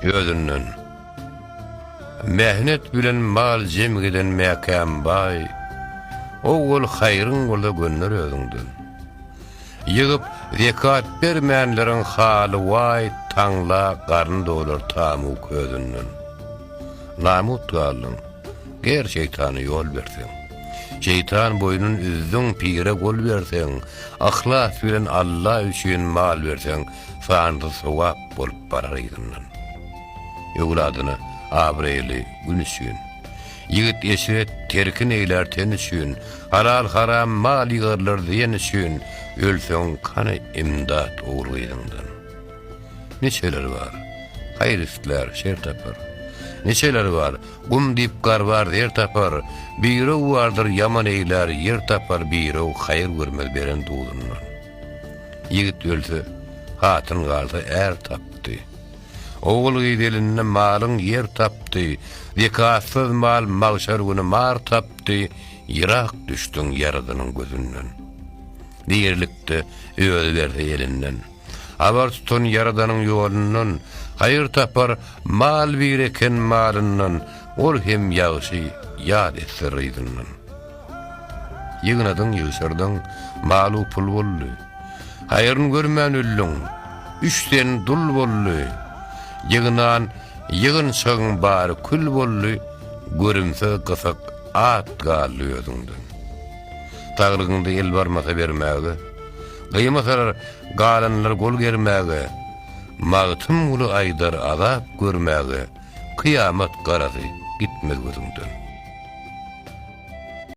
Özünden. Mähnet bilen mal jem eden mäkäm baý, Owwal haýryň bolsa gönder özüňden. Ýygyp zekat bermänleriň haly waý, Taňla garny dolar tamug közünden. Namut galdyň, ger şeýtana ýol berseň. Şeýtan boýnun üzdüň pire gol berseň, Yhlas bilen Alla üçin mal berseň, Sansyz sogap bolup barar yzyndan. Öwladyna abraýly gün üçin. Ýigit eşret terkin eýlär ten üçin, Halal-haram mal ýygarlar diýen üçin, Ölseň kany imdat ogul-gyzyňdan. Niçeler bar, haýyr islär, şer tapar. Niçeler bar, gum diýip garbar zer tapar, Birew bardyr ýaman eýlär ýer tapar, Birew haýyr görmez beren duzundan. Ýigit ölse, hatyn galsa är tapdy. Ogul-gyz elinde malyň ýer tapdy, Zekatsyz mal magşar güni mar tapdy, Yrak düşdüň Ýaradanyň gözünden. Dirilikde özi berse elinden. Habar tutan Ýaradanyň ýolundan, Haýyr tapar mal bir eken malyndan, Ol hem ýagşy ýat etse yzyndan. Ýygnadyň, ýygşyrdyň, mal-u pul boldy. Haýryn görmän öldüň, üç sen dul boldy. Ýygnan ýygynçagyň bary kül boldy, Görümsiz gysyk at galdy özüňden. Saglygyňda el barmasa bermäge, Gyýmasalar galanlar gol germäge, Magtymguly aýdar azap görmäge, Kyýamat garasy gitmez gözüňden.